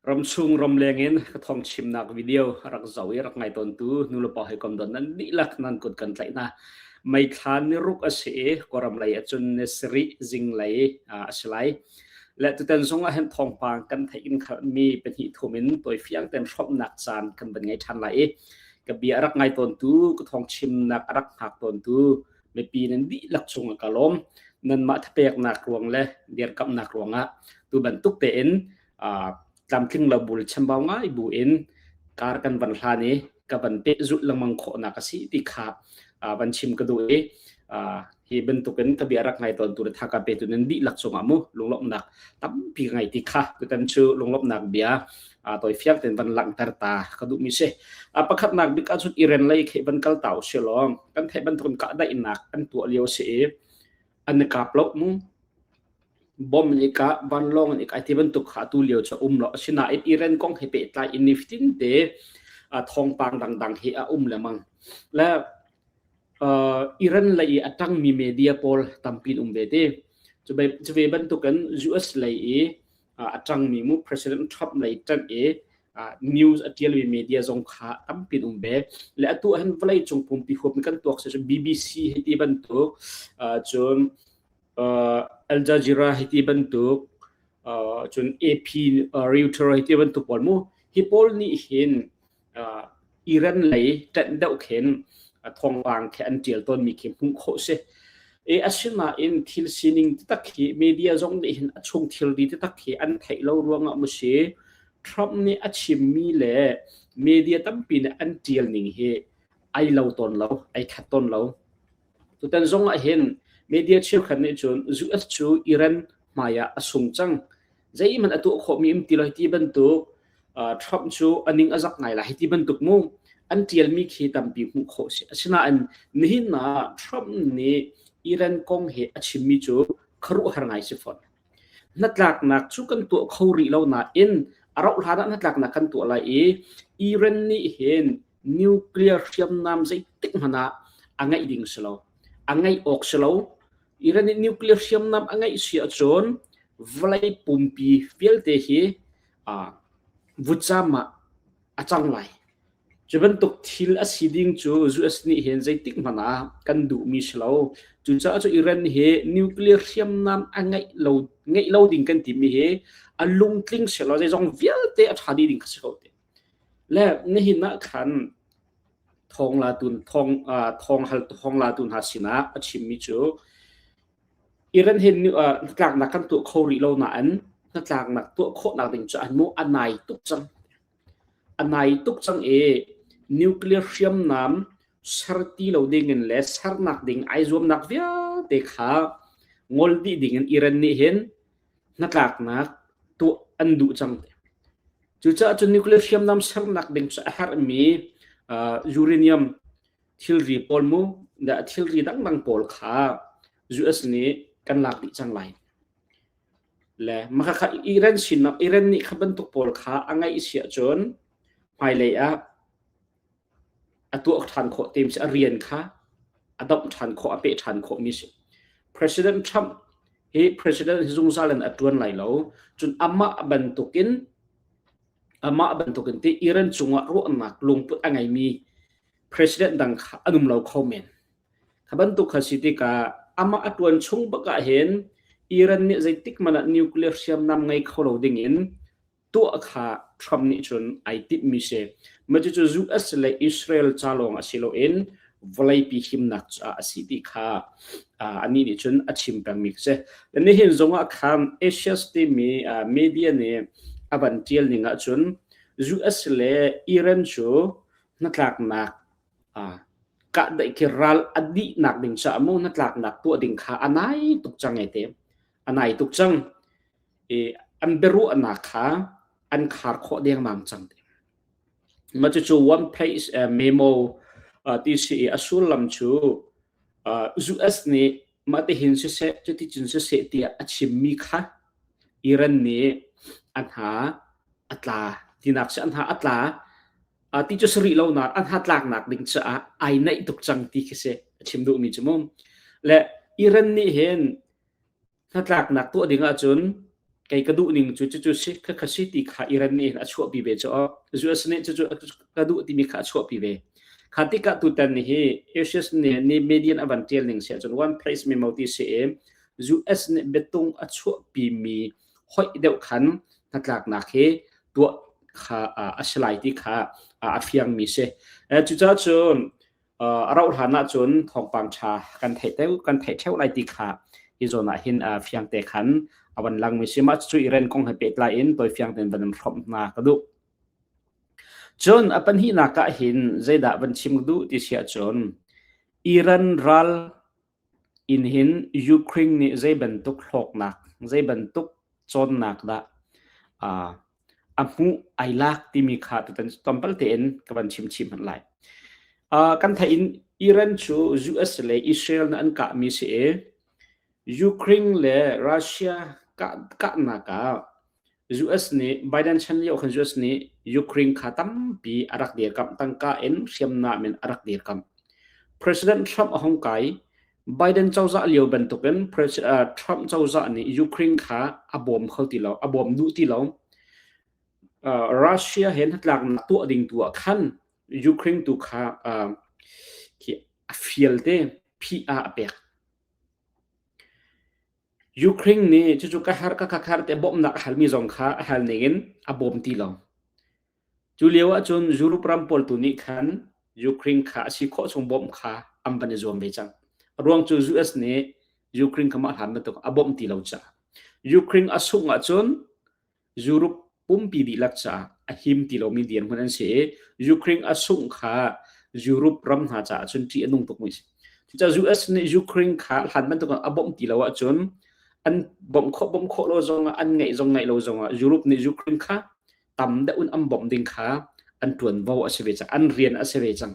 Ramchung ramleng in ka thawng chimnak video rak zoh i rak ngai tawntu nulepa hawikom dawt nan dihlak nan kut kan tlaih hna. May thla ni ruk a si i Kawlram lei ahcun ni sarih zinglei a si lai. Le tutan zong ah hin thawngpang kan theih in khalmi pahnih thum in tawifiang tein hrawmhnak caan kan van ngei ṭhan lai i ka bia a rak ngai tawntu, ka thawng chimnak a rak hngak tawntu mipi nan dihlak cung ah ka lawm. Nanmah thapeknak ruang le dirkamhnak ruangah tu bantuk tein tlamtling lo bul chambau ngai bu in kar kan van hlan i ka van pehzulh lengmang khawhnak a si ti kha van chim ka duh i hi bantukin ka bia rak ngai tawn tu le tha ka pe tu nan dihlak cungah mu lunglawmhnak tampi ka ngei ti kha tutan cu lunglawmhnak bia tawi fiang ten van langhter ta ka duh mi si. Pakhatnak bik ahcun Iran lei khi van kal ta usih law kan theih bantukin kahdaihnak an tuah lio si i an i kap lo mu. Bomb in i kah, vanlawng in i kah ti bantuk kha atu lio cu a um lo. Asinain Iran kong he pehtlai in nifatin te thawngpang dangdang hi a um lengmang. Le Iran lei i a ṭangmi media pawl tampi an um ve ti. Cu ve bantukin US lei i a ṭangmi mu President Trump lei ṭanh i news a ṭialmi media zong kha tampi an um ve. Le atu ahhin vawleicung pumpi huap in kan tuak si BBC hei ti bantuk cun Al Jazeera hei ti bantuk cun AP Reuters hei ti bantuk pawl mu hi pawl nih hin Iran lei ṭanh deuh khin thawngpang khi an ṭial tawnmi khi hmuh khawh si. E asinain thil sining taktak hi media zong nih hin a chung thilri taktak hi an theih lo ruangah maw si Trump nih a chimmi le media tampi nih an ṭial ning hi ai lo tawn lo, ai khat tawn lo. Tutan zong ah hin media cheukhat nih cun US cu Iran hmai ah a sung cang. Zeihmanh a tuah khawhmi um ti lo ti bantuk Trump cu a ning a zak ngai lai ti bantuk mu an ṭialmi khi tampi hmuh khawh si. Asinain nihin ah Trump nih Iran kong he a chimmi cu khuaruahhar ngai si fawn. Hnatlaknak cu kan tuah kho rih lo nain a rauh hlan ah hnatlaknak kan tuah lai i Iran nih hin nuclear hriamnam zeitik hmanh ah a ngeih ding si lo. A ngeih awk si lo. Iran nih nuclear hriamnam a ngeih si ahcun vawlei pumpi vialte hi vutcam ah a cang lai. Cu bantuk thil a si ding cu US nih hin zeitik hmanh ah kan duhmi si lo. Cucaah cu Iran hi nuclear hriamnam a ngeih lo, ngeih lo ding kan timi hi a lungtling si lo zeizong vialte a ṭha dih ding kha si ko te. Le nihin ah khan thawnglatu thawng thawng hal thawnglatu hna sinah a chimmi cu Iran hin hnatlaknak kan tuah kho rih lo nain hnatlaknak tuah khawhnak ding cu an mu a nai tuk cang. A nai tuk cang i nuclear hriamnam ser ti lo ding in le sernak ding ai zuamnak vialte kha ngol dih ding in Iran nih hin hnatlaknak tuah an duh cang. Cucaah cun nuclear hriamnam sernak ding cu a herhmi uranium thilri pawl mu dah thilri dangdang pawl kha US nih kan lak dih cang lai. Le maka kha Iran sinak Iran nih kha bantuk pawl kha a ngaih si ahcun hmailei ah a tuah ṭhan khawh te a rian kha a domh ṭhan khawh a peh ṭhan khawhmi si. President Trump hi president hi zungzal in a ṭuan lai lo. Cun amah bantukin amah bantukin te Iran cungah ruahnak lungput a ngeimi president dang kha an um lo kho men. Kha bantuk kha si tikah amah a ṭuan chung bak ah hin Iran nih zeitik hmanh ah nuclear hriamnam ngei kho lo dingin tuah kha Trump nih cun ai timhmi si. Mah cucu US le Israel ca lawng ah si loin vawleipi himnak caah a si ti kha anih nih cun a chim pengmi a si. Nihin zong ah khan Asias timi media nih a van ṭial ning ahcun US le Iran cu hnatlaknak kahdaih khi ral a dihnak ding caah mu hnatlaknak tuah ding kha a nai tuk cang ai te. A nai tuk cang. I an biaruahnak kha an khar khawh dengmang cang. Mah cucu one page memo ti si i a sullam cu US nih mah tihin siseh cuticun siseh tiah a chimmi kha Iran nih a hna a tla tinak si a hna a tla ti cu si rih lo nain a hnatlaknak ding caah ai naih tuk cang ti khi si a chim duhmi cu mu. Le Iran nih hin hnatlaknak tuah ding ahcun. Kei ka duh ning cu cucu si khakha si ti kha Iran nih hin a chuahpi ve cu US nih cucu ka duh timi kha a chuahpi ve. Kha tikah tutan ni hi Asias nih ni median a van tial ning si ahcun one place memo ti si i US nih biatung a chuahpi mi hoih deuh khan hnatlaknak hi tuah kha a si lai ti kha a fiang mi si. Cucaah cun a rauh hlan ahcun thawngpang ṭha kan theih teu kan theih ṭheo lai ti kha hi zawn ah hin fiang te khan a van langmi si. Mah cucu Iran kong he pehtlai in tawi fiang tein van in hrawmh hna ka duh. Cun a pahnihnak ah hin zeidah van chim ka duh ti si ahcun Iran ral in hin Ukraine nih zei bantuk hlawknak, zei bantuk cawnnak dah a hmuh ai lak timi kha tutan tlawmpal tein ka van chim chih hmanh lai. Kan theih in Iran cu US le Israel nih an kahmi si i Ukraine le Russia kahnak ah US nih Biden chan lio khan US nih Ukraine kha tampi a rak dirkamh tangka in hriamnam in a rak dirkamh. President Trump a hung kai Biden cozah lio bantukin Trump cozah nih Ukraine kha a bawm kho ti lo, a bawm duh ti lo. Russia he hnatlaknak tuah ding tu ah khan Ukraine tu kha khi a fial te phih ah a pek. Ukraine nih cucu ka har ka khar te bawmhnak a halmi zong kha a hal ning in a bawm ti lo. Cu lio ahcun Europe ram pawl tu nih khan Ukraine kha a si khawh chung bawmh kha an van i zuam ve cang. A ruang cu US nih Ukraine kha mah hlan bantuk a bawmh ti lo caah. Ukraine a sungh ahcun Europe pumpi dihlak caah a him ti lomi dirhmun an si i Ukraine a sungh kha Europe ram hna caah cun ṭih a nung tukmi a si. Cucaah US nih Ukraine kha hlan bantuk a bawmh ti lo ahcun an bawmh khawh bawmh khawh lo zongah an ngeih zong ngeih lo zongah Europe nih Ukraine kha tam deuh in an bawmh ding kha an ṭuanvo a si ve cang an rian a si ve cang.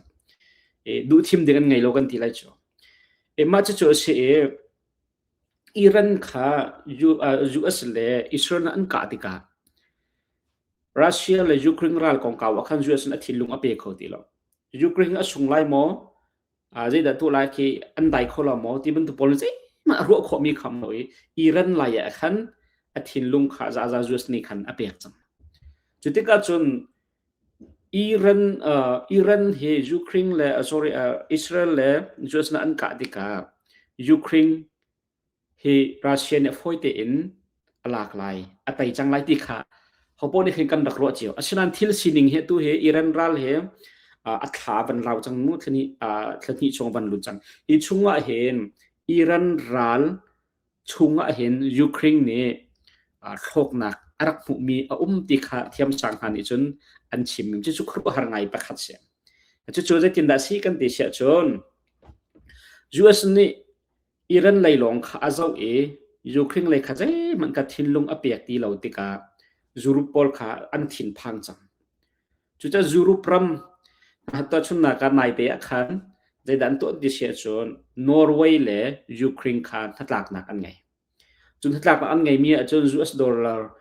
E, duh thim ding an ngei lo kan ti lai cu. E, mah cucu a si i Iran kha US le Israel an kah tikah Russia le Ukraine ral kongkau ah khan US in a thinlung a pe kho ti lo. Ukraine a sung lai maw? Zeidah tuah lai khi an dai kho lo maw? Ti bantuk pawl zeihmanh a ruah khawhmi kham lo i Iran lai ah khan a thinlung kha zaza US nih khan a pek cang. Cu tikah cun Iran Iran hi Ukraine le sorry Israel le US nih an kah tikah Ukraine hi Russia nih fawi tein a lak lai, a tei cang lai ti kha hopoh nih khin kan rak ruah cio. Asinain thil sining hi atu hi Iran ral hi a thla van rau cang mu thlahnih thlahnih chung van lut cang. Hi chungah hin Iran ral chungah hin Ukraine nih thlawknak a rak hmuhmi a um ti kha thiamsang hna nih cun an chim. Cucu khuaruahhar ngai pakhat si. Cucu zeitindah si kan ti siah cun US nih Iran lei lawng kha a zoh i Ukraine lei kha zeihmanh ka thinlung a pek ti lo tikah Europe pawl kha an thinphang cang. Cucaah Europe ram tahchunhnak ah naite ah khan zeidah an tuah ti si ahcun Norway le Ukraine kha hnatlaknak an ngei. Cu hnatlaknak an ngeimi ahcun US dollar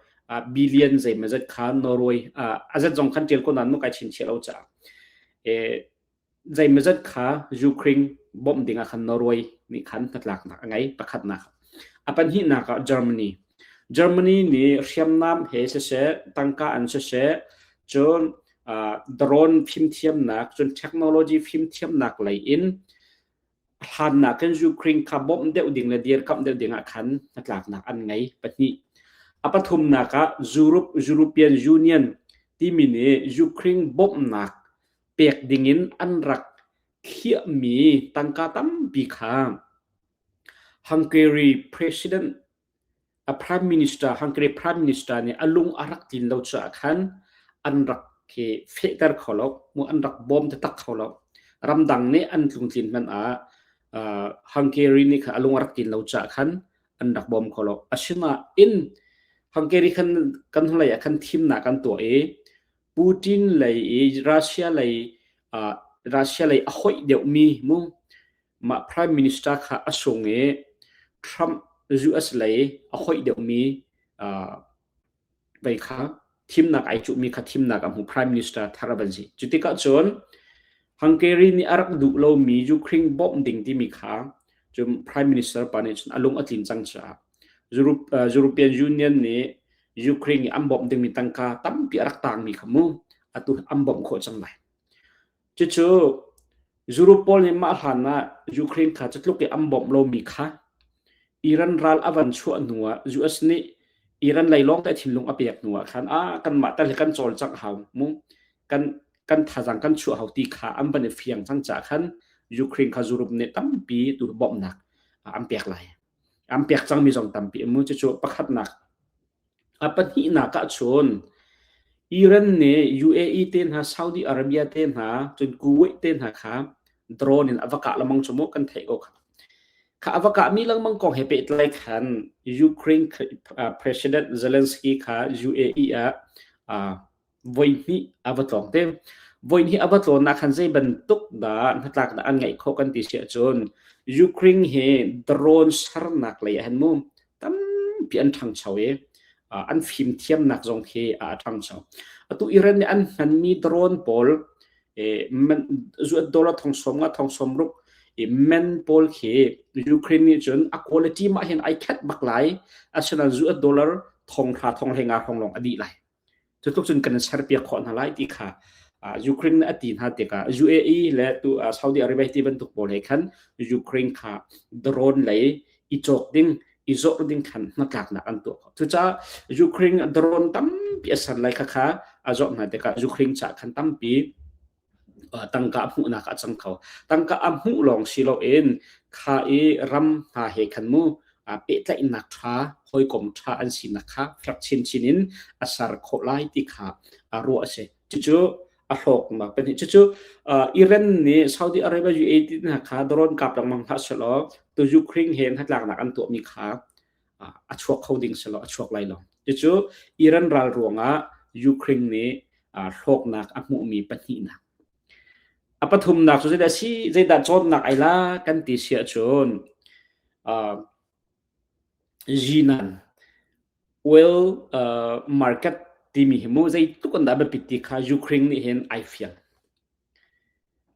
billion zeimawzat kha Norway a zat zong khan ṭial ko nain mu kai chinchiah lo caah zeimawzat kha Ukraine bawmh ding ah khan Norway nih khan hnatlaknak a ngei pakhatnak. A pahnihnak ah Germany. Germany nih hriamnam he siseh, tangka an siseh, cun drone fimthiamnak, cun technology fimthiamnak lei in hlannak in Ukraine kha bawmh deuh ding le dirkamh deuh ding ah khan hnatlaknak an ngei pahnih. A pathumnak ah Europe, European Union timi nih Ukraine bawmhnak pek dingin an rak khiahmi tangka tampi kha Hungary president a prime minister Hungary prime minister nih a lung a rak tlin lo caah khan an rak khi fehter kho lo mu an rak bawm taktak kho lo ramdang nih an tlungtlin hmanh ah Hungary nih khan a lung a rak tlin lo caah khan an rak bawm kho lo asinain Hungary khan kan hnulei ah khan thimnak an tuah i Putin lei i Russia lei Russia lei a hoih deuhmi mu mah Prime Minister kha a sung i Trump US lei a hoih deuhmi vei kha thimnak ai cuhmi kha thimnak a hmu Prime Minister thar a van si. Cu tikah cun Hungary nih a rak duh lomi Ukraine bawmh ding timi kha cu Prime Minister pa nih cun a lung a tlin cang caah European Union nih. Ukraine i an bawmh dingmi tangka tampi a rak tangmi kha mu atu an bawmh khawh cang lai. Cucu Europe pawl nih mah hlan ah Ukraine kha cutluk i an bawmh lomi kha Iran ral a van chuah hnu ah US nih Iran lei lawng te thinlung a pek hnu ah khan ah kanmah tal hi kan cawlcangh hau mu kan kan thazang kan chuah hau ti kha an van i fiang cang caah khan Ukraine kha Europe nih tampi tu bawmhnak an pek lai. An pek cangmi zong tampi mu cucu pakhatnak. A pahnihnak ahcun Iran nih UAE te hna, Saudi Arabia te hna, cun Kuwait te hna kha drone in a va kah lengmang cu mu kan theih ko kha. Kha a va kahmi lengmang kong he pehtlai khan Ukraine President Zelensky kha UAE ah voihnih a va tlawng te. Voihnih a va tlawnnak khan zei bantuk dah hnatlaknak an ngeih khawh kan ti si ahcun Ukraine hi drone sernak lei ah hin mu tampi an ṭhangcho i an fimthiamnak zong khi a ṭhangcho. Atu Iran nih an hmanmi drone pawl zuat dollar thong som nga thong som ruk i men pawl khi Ukraine nih cun a quality mah hin ai khat bak lai asinain zuat dollar thong hra thong hlei nga hrawng lawng a dih lai. Cutluk cun kan serpiak khawh hna lai ti kha Ukraine a ti hna tikah UAE le tu Saudi Arabia ti bantuk pawl he khan Ukraine kha drone lei i cawk ding i zawrh ding khan hnatlaknak an tuah khawh. Cucaah Ukraine drone tampi a ser lai kha kha a zawrh hna tikah Ukraine caah khan tampi tangka a hmuhnak a cang kho. Tangka a hmuh lawng si loin kha i ram hna he khan mu pehtlaihnak ṭha, hawikom ṭha an sinak kha fek chinchin in a ser khawh lai ti kha ruah a si. Cucu a hlawknak pahnih. Cucu Iran nih Saudi Arabia UAE ti hna kha drone kap lengmang hlah sehlaw tu Ukraine he hnatlaknak an tuahmi kha a chuak kho ding selaw a chuak lai lo. Cucu Iran ral ruangah Ukraine nih hlawknak a hmuhmi pahnihnak. A pathumnak cu zeidah si zeidah cawnnak ai la kan ti si ahcun zinan oil market timi hi mu zeitluk an dah biapit ti kha Ukraine nih hin ai fiang.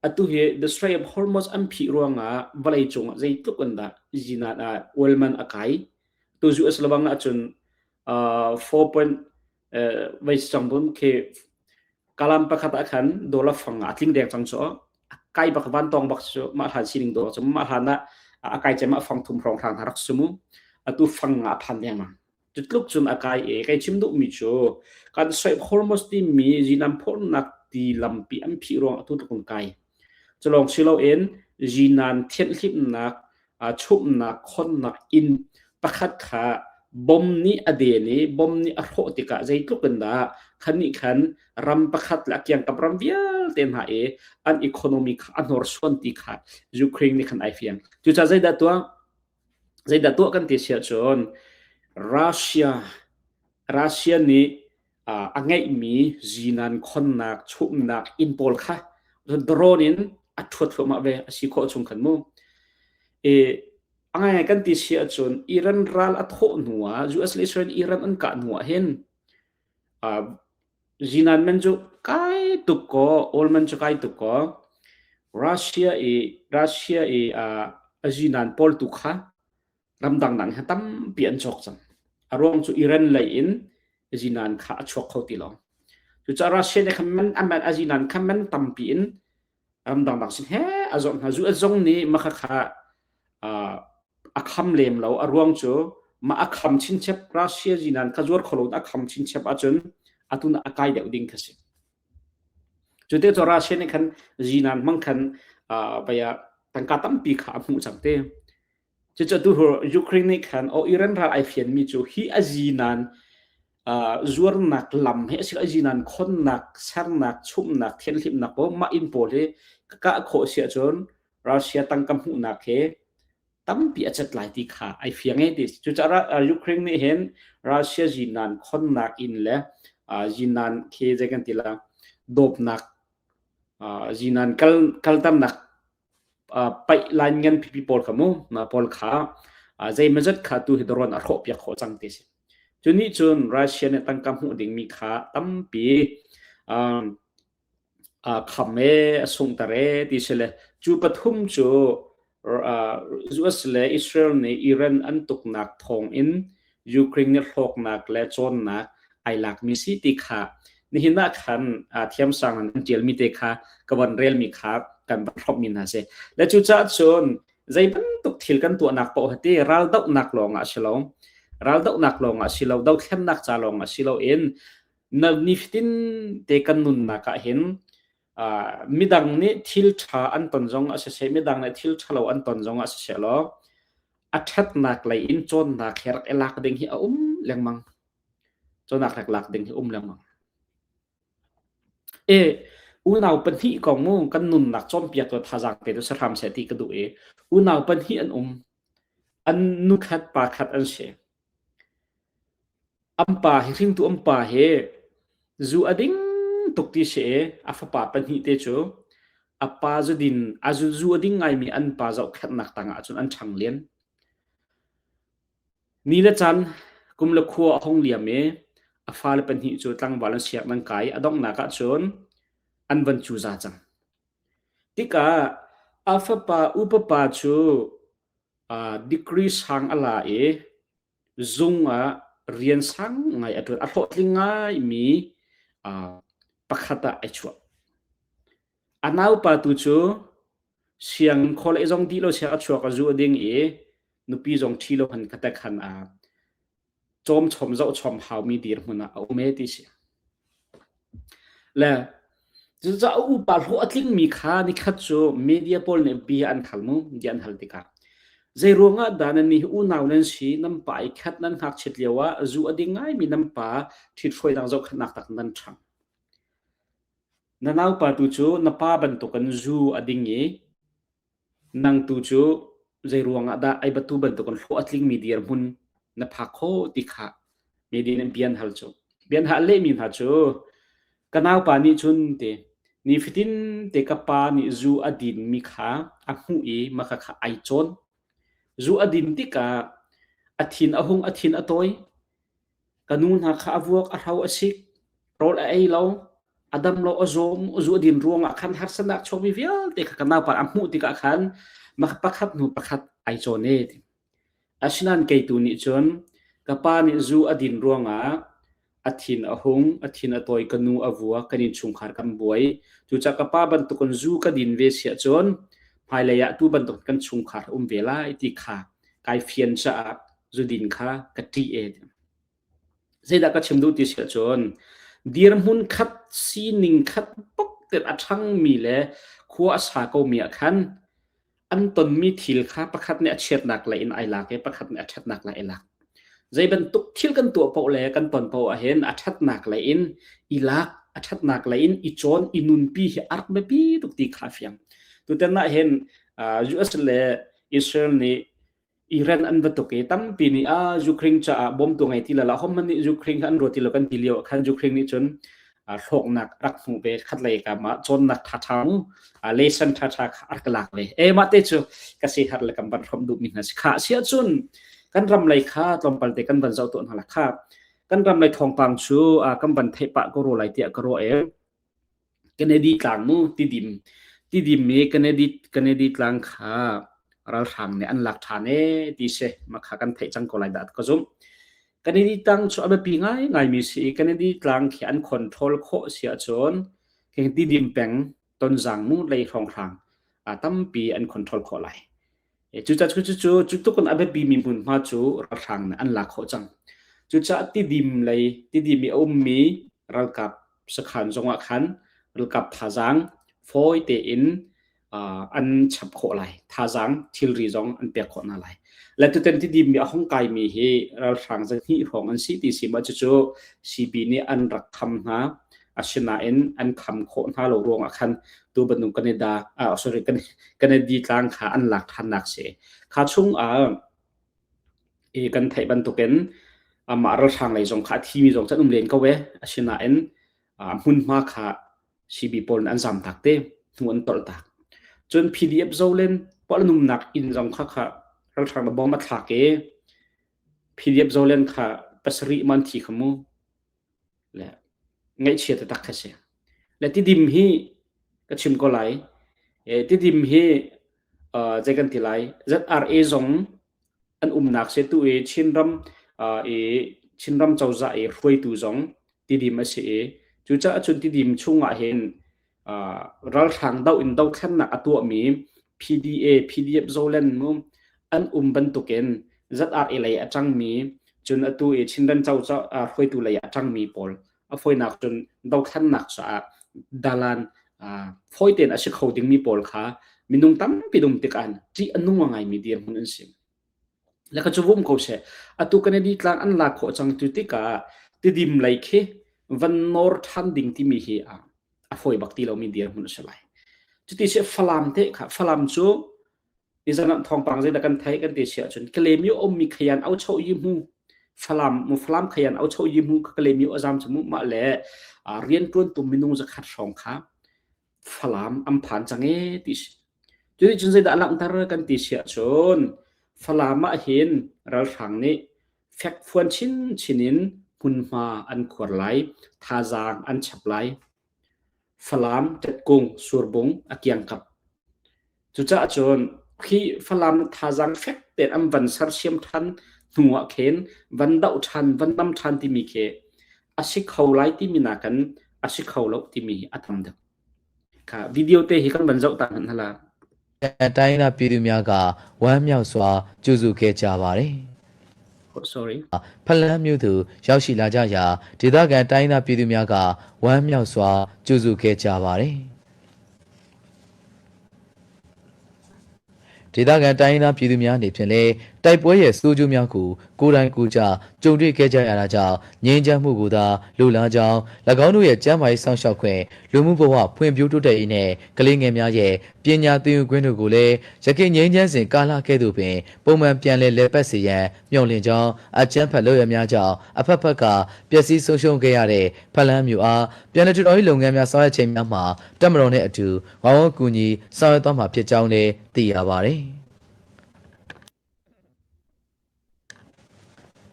Atu hi the Strait of Hormuz an phih ruangah vawleicung ah zeitluk in dah zinan ah oil man a kai. Tu US lebang ahcun 4 point vai cang bun khi kalam pakhat ah khan dollar fang a tling deng cang cu a kai bak van tong bak cu mah hlan sining do cu mah hlan ah a kai cem ah fang thum hrawng hrang rak sumu atu fang nga phan deng Cutluk cun a kai i kai chim duhmi cu kan Strait Hormuz timi zinam phornak ti lampi an phih ruang atu tluk in kai. Culawng si loin zinan thianhhlimhnak, chumhnak, khonnak inn pakhat kha bom nih a den i bom nih a hrawh tikah zeitluk in dah khan nih khan ram pakhat le a kiangkap ram vialte hna i an economy kha a hnorsuan ti kha Ukraine nih khan ai fiang. Cucaah zeidah tuah? Zeidah tuah kan ti si ahcun Russia Russia nih a ngeihmi zinan khonnak chumhnak inn pawl kha drone in a ṭhuat thluahmah ve a si khawh chung khan mu. I a ngaingai kan ti si ahcun Iran ral a thawh hnu ah US le Israel Iran an kah hnu ah hin Zinan man cu kai tuk kaw, oil man cu kai tuk kaw, Russia i Russia i a zinan pawl tu kha ramdang dang he tampi an cawk cang. A ruang cu Iran lei in zinan kha a chuak kho ti lo. Cucaah Russia nih khan man a man a zinan kha man tampi in ramdang dang sin he a zawrh hna. US zong nih mah kha a kham lem lo. A ruang cu mah a kham chinchep Russia zinan kha zuar kho lo a kham chinchep ahcun atu a kai deuh ding kha si. Cu te cu Russia nih khan zinan hmang khan baya tangka tampi kha a hmuh cang te. Cucu tu Ukraine nih khan o Iran ral ai fianmi cu hi a zinan zuarnak lam hi a si a zinan khonnak sernak chumhnak thianhlimnak pawl mah inn pawl hi ka kah khawh si ahcun Russia tangka hmuhnak he tampi a cat lai ti kha ai fiang e ti cucaah Ukraine nih hin Russia zinan khonnak inn le zinan khi zei kan ti la dawpnak zinan kal kalternak paih line ngan pipi pawl kha mu mah pawl kha zeimazat kha tu hi drone a hrawh piak khawh cang ti si cu nih cun Russia nih tangka hmuh dingmi kha tampi kham e a sungter e ti si le cu pathum cu US le Israel nih Iran an tuknak thawng in. Ukraine nih hlawknak le cawnnak ai lakmi si ti kha nihin ah khan thiamsang an ṭialmi te kha ka von relmi kha kan van hrawmhmi hna si. Le cucaah cun zei bantuk thil kan tuahnak paoh hi ti raldohnak lawng ah si lo, raldohnak lawng ah si lo, dothlennak ca lawng ah si loin na nifatin te kan nunnak ah hin midang nih thil ṭha an ton zong ah siseh, midang nih thil ṭhalo an ton zong ah siseh law a ṭhatnak lei in cawnnak he rak i lak ding hi a um lengmang. Cawnnak rak lak ding hi um lengmang. E unau pahnih kong mu kan nunnak cawnpiak tu thazaang pe tu sahram seh ti ka duh i unau pahnih an um. An nu khat pa khat an si. An pa hi hringtu an pa hi zu a ding tuk ti si i a fapa pahnih te cu a pa zudin a zu a ding ngaimi an pa zohkhenhnak tangah cun an ṭhang len. Ni le caan kum le khua a hung liam i a fale pahnih cu tlangval an siak nan kai a donghnak ah cun an van cuza cang. Tikah a fapa upa pa cu degree sang a la i zung ah rian sang ngai a ṭuan. A hlawhtling ngaimi pakhat ah ai chuah. A naupa tu cu sianginn khawlei zong dih lo siang a chuak a zu a ding i nupi zong ṭhi lo han khatek han a cawm chom zoh chom haumi dirhmun ah a um e ti si. Le cucaah a upa hlawh a tlingmi kha nikhat cu media pawl nih bia an hal mu, bia an hal tikah zei ruangah dah nan nih unau nan si, nan pa i khat nan ngakchiat lio ah zu a ding ngaimi nan pa ṭhithruainak zohkhenhnak tak nan ṭhang. Na naupa tu cu na pa bantukin zu a ding i nang tu cu zei ruangah dah ei batu bantukin hlawh a tlingmi dirhmun na phak khawh ti kha media nih bia an hal cu. Bia an hal lehmi hna cu ka naupa nih cun ti nifatin te ka pa nih zu a dinmi kha a hmuh i maka kha ai cawn. Zu a din tikah a thin a hung, a thin a tawi. Ka nu hna kha a vuak, a hro, a sik, rawl a ei lo, a dam lo, a zawm, zu a din ruangah khan harsatnak chuakmi vialte kha ka naupa a hmuh tikah khan pakhat hnu pakhat ai cawn e. Asinain kei tu nih cun ka pa nih zu a din ruangah a thin a hung, a thin a tawi, ka nu a vuak, kan innchungkhar kan buai. Cucaah ka pa bantukin zu ka din ve si ahcun hmailei ah tu bantuk kan chungkhar um ve lai ti kha kai fian caah zudin kha ka ṭih e. Zeidah ka chim duh ti si ahcun dirhmun khat sining khat bak ten a ṭhangmi le khua a sa komi ah khan an tonmi thil kha pakhat nih a chiatnak lei in ai lak i pakhat nih a ṭhatnak lei ai lak. Zei bantuk thil kan tuah paoh le kan ton paoh ahhin a ṭhatnak lei in i lak, a ṭhatnak lei in i cawn, i nunpi hi a rak biapi tuk ti kha a fiang. Tutan ah hin US le Israel nih Iran an va tuk i tampi nih ah Ukraine caah bawmtu ngei ti la hom nih Ukraine kha an ruat ti lo kan ti lio khan Ukraine nih cun hlawknak rak hmu ve khatlei kam ah cawnnak ṭhaṭha mu lesson ṭhaṭha kha rak lak ve e mah te cu ka si har le kan van hrom duhmi hna si kha si ahcun kan ram lei kha tlawmpal te kan van zoh tuah hna la kha kan ram lei thawngpang cu kan van theih pah ko ro lai tiah ka ruah e Kennedy tlang mu Tidim Tidim i Kennedy Kennedy tlang kha ralhrang nih an lak ṭhan ee ti si mah kha kan theih cang ko lai dah ka zumh. Kennedy tlang cu a biapi ngaingaimi si i Kennedy tlang khi an control khawh si ahcun Tidim peng Tonzang mu lei hrawnghrang tampi an control khawh lai. Cucaah cucu cu tluk in a biapimi hmunhma cu ralhrang nih an lak khawh cang. Cucaah Tidim lei Tidim i a ummi ralkap sakhan zongah khan ralkap thazaang fawi tein an chap khawh lai. Thazaang thilri zong an pek khawh hna lai. Le tutan Tidim i a hung kaimi hi ralhrang zahnih hrawng an si ti si ma cucu CB nih an rak kham hna. Asinain an kham khawh hna lo ruangah khan tu bantuk Canada ah sorry Kennedy tlang kha an lak ṭhannak si. Kha chung ah i kan theih bantukin amah ralhrang lei zong kha a thimi zong can um len ko e. Asinain hmunhma kha CB pawl nih an zamtak te hnu an tolh tak. Cun PDF zolen pawl numnak inn zong kha kha ralhrang na bom a thlak i PDF zolen kha pasarih man thi kha mu. Le ngaihchia taktak kha si. Le tidim hi ka chim ko lai. E, tidim hi uh, zei kan ti lai ZRA zong an umnak se tu i Chinram I Chinram cozah i hruaitu zong Tidim a si i cucaah cun Tidim chungah hin ralhrang doh in dothlennak a tuahmi PDA, PDF Zoland mu an um bantukin ZRA lei a ṭangmi cun atu i Chinram cozah hruaitu lei a ṭangmi pawl a fawinak cun dothlennak caah dalan fawi tein a si kho dingmi pawl kha minung tampi dum tikah ṭih a nung a ngaimi dirhmun an si. Le ka cu vum ko seh. Atu Kennedy tlang an lak khawh cang tu tikah Tidim lei khi van nawr ṭhan ding timi hi a fawi bak ti lomi dirhmun a si lai. Cuti si Falam te kha Falam cu nizan ah thawngpang zeidah kan theih kan ti si ahcun Kalaymyo ummi khayan au cho yi mu Falam mu Falam khayan au cho yi mu Kalaymyo azam cu mu mah le rianṭuantu minung zakhat hrawng kha Falam an phan cang ee ti si. Cuti cun zeidah a langhter kan ti si ahcun Falam ah hin ralhrang nih fekfuan chinchin in hmunhma an khuar lai, thazaang an chap lai. Falam, Tetkung, Surbung a kiangkap. Cucaah cun khi Falam thazaang fek tein an van sersiam ṭhan hnu ah khin van doh ṭhan, van nam ṭhan timi khi a si kho lai timi nakin a si kho lo timi hi a tam deuh. Kha video te hi kan van zoh ta hmanh hala. တိုင်းသားပြည်သူများကဝမ်းမြောက်စွာကြိုဆိုခဲ့ကြပါတယ် Oh, sorry. ဖလန်းမြို့သို့ရောက်ရှိလာကြရာဒေသခံတိုင်းသားပြည်သူများကဝမ်းမြောက်စွာကြိုဆိုခဲ့ကြပါတယ်။ဒေသခံတိုင်းရင်းသားပြည်သူများအနေဖြင့်လည်းတိုက်ပွဲရဲ့စိုးကျိုးများကိုကိုယ်တိုင်ကိုယ်ကျကြုံတွေ့ခဲ့ကြရတာကြောင့်ငြိမ်းချမ်းမှုကိုသာလိုလားကြောင်း၎င်းတို့ရဲ့ကျန်းမာရေးစောင့်ရှောက်ခွင့်လူမှုဘဝဖွံ့ဖြိုးတိုးတက်ရေးနဲ့ကလေးငယ်များရဲ့ပညာသင်ယူခွင့်တို့ကိုလည်းရခိုင်ငြိမ်းချမ်းစဉ်ကာလကဲ့သို့ပင်ပုံမှန်ပြန်လည်လည်ပတ်စေရန်မျှော်လင့်ကြောင်းအကြမ်းဖက်လုပ်ရများကြောင့်အဖက်ဖက်ကပျက်စီးဆုံးရှုံးခဲ့ရတဲ့ဖလန်းမျိုးအားပြန်လည်ထူထောင်ရေးလုပ်ငန်းများဆောင်ရွက်ချိန်များမှာတပ်မတော်နှင့်အတူဝိုင်းဝန်းကူညီဆောင်ရွက်သွားမှာဖြစ်ကြောင်းလည်းသိရပါတယ်။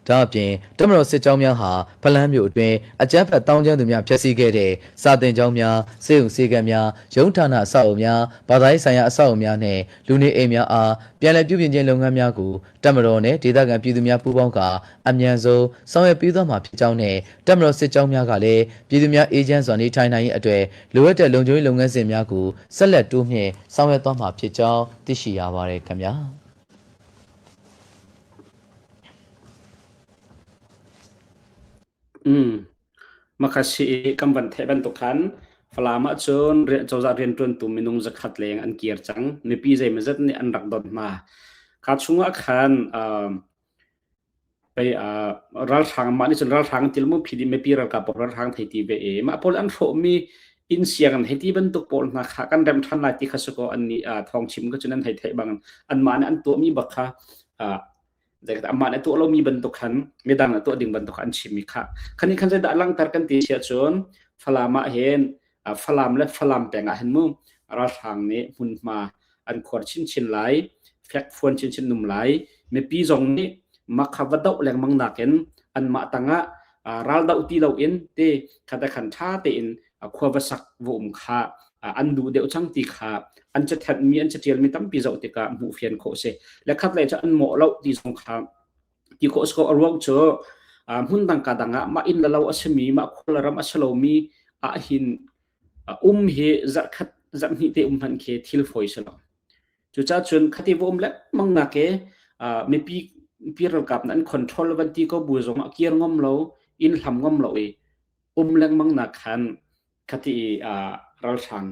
ဒါအပြင်တပ်မတော်စစ်ကြောင်းများဟာဖလန်းမြို့အတွင်းအကြမ်းဖက်တောင်းကျမ်းသူများဖျက်ဆီးခဲ့တဲ့စာတင်ကျောင်းများစေုံစေကံများရုံးဌာနအဆောက်အအုံများဘာသာရေးဆိုင်ရာအဆောက်အအုံများနဲ့လူနေအိမ်များအားပြန်လည်ပြုပြင်ခြင်းလုပ်ငန်းများကိုတပ်မတော်နဲ့ဒေသခံပြည်သူများပူးပေါင်းကာအမြန်ဆုံးဆောင်ရွက်ပေးသွားမှာဖြစ်ကြောင်းနဲ့တပ်မတော်စစ်ကြောင်းများကလည်းပြည်သူများအေးချမ်းစွာနေထိုင်နိုင်ရေးအတွက်လိုအပ်တဲ့လုံခြုံရေးလုပ်ငန်းစဉ်များကိုဆက်လက်တိုးမြှင့်ဆောင်ရွက်သွားမှာဖြစ်ကြောင်းသိရှိရပါတယ်ခင်ဗျာ Makasi i kan van theih bantuk khan Falam ahcun cozah rianṭuantu minung zakhat leng an kir cang. Mipi zeimawzat nih an rak don hna. Kha chungah khan pei ralhrang mah nih cun ralhrang til mu phidi mipi ralkap pawl ralhrang thei ti ve i mah pawl an hrawhmi inn siang an hei ti bantuk pawl hna kha kan rem ṭhan lai ti kha si kaw an nih thawng chim ka cun an hei theih bang anmah nih an tuahmi bak kha amah nih tuah lomi bantuk khan midang nih tuah ding bantuk an chimmi kha khani khan zeidah langhter kan ti si ahcun Falam ah hin Falam le Falam peng ah hin mu ralhrang nih hmunhma an khuar chinchin lai fekfuan chinchin num lai mipi zong nih makha va doh lengmang nakin anmah tangah ral doh ti loin te khata khan tha tein khua va sak va um kha an duh deuh cang ti kha an cathenhmi an catialmi tampi zoh tikah hmuh fian khawh si le khat lei cu an mawh lo ti zong kha ti khawh si ko a ruang cu hmun dang ka dang ah mah inn le lo a simi mah khua le ram a si lomi ah hin um hi zarhkhat zarhhnih te um hmanh khi thil fawi si lo cucaah cun khati va um lengmang nak e mipi pi ralkap an control van ti ko bu zong ah kir ngam lo inn hlam ngam lo i um lengmang nak khan khati i ralhrang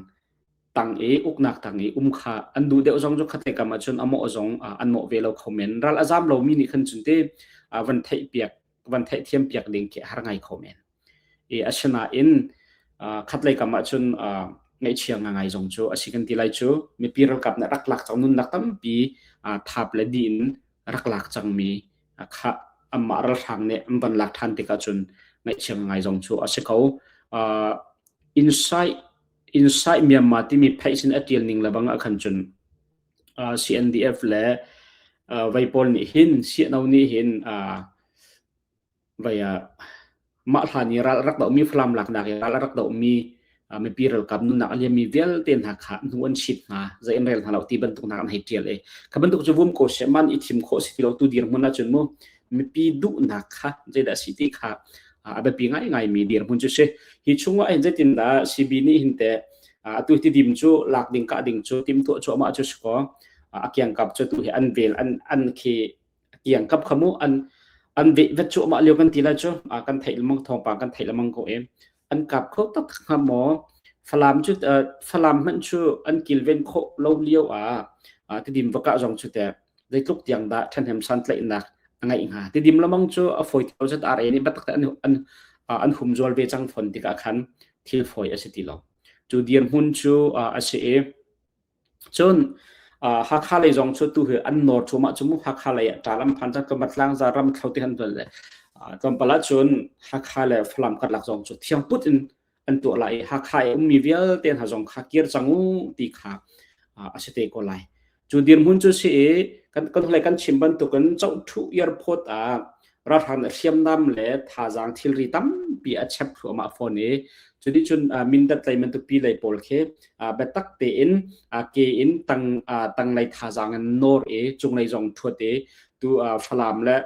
tang i uknak tang i um kha an duh deuh zong cu khatte kam ahcun a mawh zong an mawh ve lo kho men ral a zam lomi nih khan cun te van theih piak van theih thiam piak ding khi har ngai kho men i asinain khatlei kam ahcun ngaihchia ngai zong cu asi kan ti lai cu mipi ralkap nih rak lak cang nunnak tampi thap le di in rak lak cangmi kha amah ralhrang nih an van lak ṭhan tikah cun ngaihchia ngai zong cu a si ko. Insight Insight Myanmar timi pheih sin a ṭial ning lebang ah khan cun CNDF le vei pawl nih hin CNO nih hin vai ah mah hlan i ral rak dohmi Falam laknak i ral a rak dohmi mipi ralkap nunnak a liammi vialte hna kha hnu an chit hna zei an rel hna lo ti bantuk hna an hei ṭial i kha bantuk cu vum ko seh man i thim khawh si ti lo tu dirhmun ahcun mu. Mipi duhnak kha zeidah a si ti kha a biapi ngaingaimi dirhmun cu si. Hi chungah hin zeitindah CB nih hin teh atu Tidim cu lak ding kah ding cu timhtuah cuahmah cu si kaw a kiangkap cu tu hi an vel an an khi kiangkap kha mu an an veh vet cuahmah lio kan ti lai cu kan theih lengmang thawngpang kan theih lengmang ko i an kap kho tak hnga maw? Falam cu Falam hmanh cu an kilven khawh lo lio ah Tidim va kah zong cu teh zeitluk tiang dah ṭhahnem santlaihnak a ngeih hnga? Tidim lamang cu a fawi ti lo zat RA nih biatak te an an an humzual ve cang fawn tikah khan thil fawi a si ti lo. Cu dirhmun cu a si i Cun Hakha lei zong cu tu hi an nawr cuahmah cu mu Hakha lei ah ṭal an phan cang tlawmpal tlangzar ramthlo ti han tuan le tlawmpal ahcun Hakha le Falam karlak zong cu thiangput in an tuah lai i Hakha i ummi vialte hna zong kha kir cang u ti kha a si te ko lai. Cu dirhmun cu si i kan kan hlei kan chim bantukin Chohthuh airport ah ralhrang nih hriamnam le thazaang thilri tampi a chep thluahmah fawn i cu nih cun Mindat lei Matupi lei pawl khi biatak tein ke in tang tanglei thazaang in nawr i cunglei zong ṭhuat i tu Falam le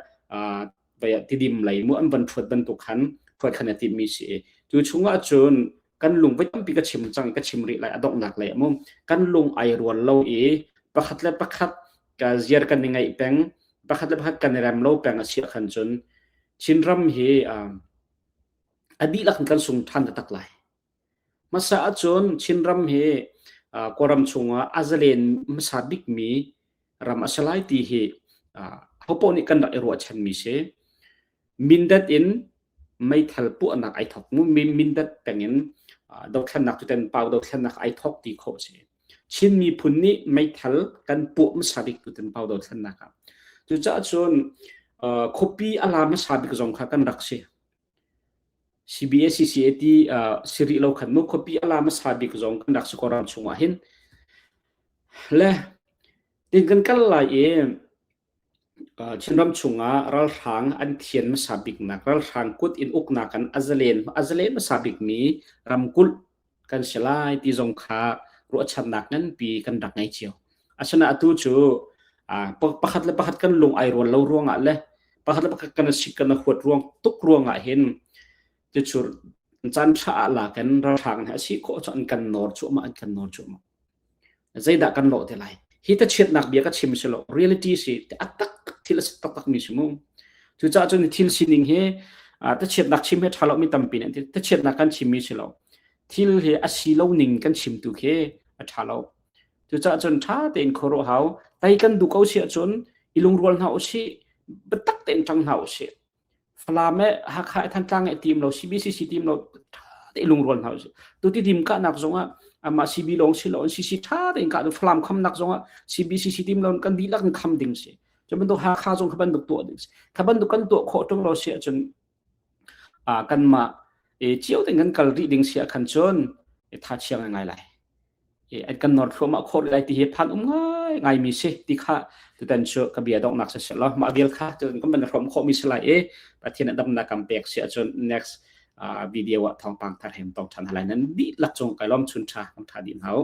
Tidim lei mu an van ṭhuat bantuk khan ṭhuat khan a timmi si i cu chungah cun kan lung voi tampi ka chim cang ka chim rih lai a donghnak lei mu kan lung ai rual lo i pakhat le pakhat ka ziar kan i ngaih peng pakhat le pakhat kan i rem lo peng a si khan cun Chinram hi a dihlak in kan sung ṭhan taktak lai. Hmasa ahcun Chinram hi Kawlram chungah a zalen hmasa bikmi ram a si lai ti hi hopoh nih kan rak i ruahchanmi si. Mindat in meithal puahnak ai thawk mu Mindat peng in dothlennak cu ten pau dothlennak ai thawk ti khawh a si. Chin miphun nih meithal kan puah hmasa bik tu ten pau dothlennak ah. Cucaah cun khuapi a la hmasa bik zong kha kan rak si. CBACCAT si rih lo khan mu khuapi a la hmasa bik zong kan rak si ko ram chungah hin. Le tin kan kal lai i Chinram chungah ralhrang an thian hmasa biknak ralhrang kut in uknak an a zalen a zalen hmasa bikmi ramkulh kan si lai ti zong kha ruahchannak nganpi kan rak ngei cio. Asinain atu cu pakhat le pakhat kan lung ai rual lo ruangah le pakhat le pakhat kan sik kan huat ruang tuk ruangah hin cucu caan ṭha ah lak in ralhrang he a si khawh cu an kan nawr cuahmah an kan nawr cuahmah. Zeidah kan lawh te lai? Hi ta chiatnak bia ka chim si lo. Reality si a taktak thil a si taktak mi si mu. Cucaah cun thil sining hi ta chiatnak chim hi ṭha lo mi tampi nih an ti. Ta chiatnak kan chim mi si lo. Thil hi a si lo ning kan chim tu khi a ṭha lo. Cucaah cun ṭha tein khuaruah hau. Tai kan duh ko si ahcun i lungrual hna usih, biatak tein ṭang hna usih. Falam e Hakha e Thantlang e tim lo CBCC tim lo tha te lungrual hna usih. Tuti dim kahnak zongah amah CB lawng si lo CC tha tein kah Falam khamnak zongah CBCC tim lo kan dihlak in kham ding si. Cu bantuk Hakha zong kha bantuk tuah ding si. Kha bantuk kan tuah khawh ṭung lo si ahcun kanmah cio tein kan kal rih ding si ah khan cun tha chia ngai lai. An kan nawr thluahmah khawh lai ti hi phan um ngai ngaimi si ti kha tutan cu ka bia donghnak si seh law mah vial kha tutan kan van hrawm khawhmi si lai i Pathian a damnak kan pek si ahcun next video ah thawngpang thar hem tong ṭhan halai nan dihlak cung kai lawm chun ṭha kan ṭha dih hna u.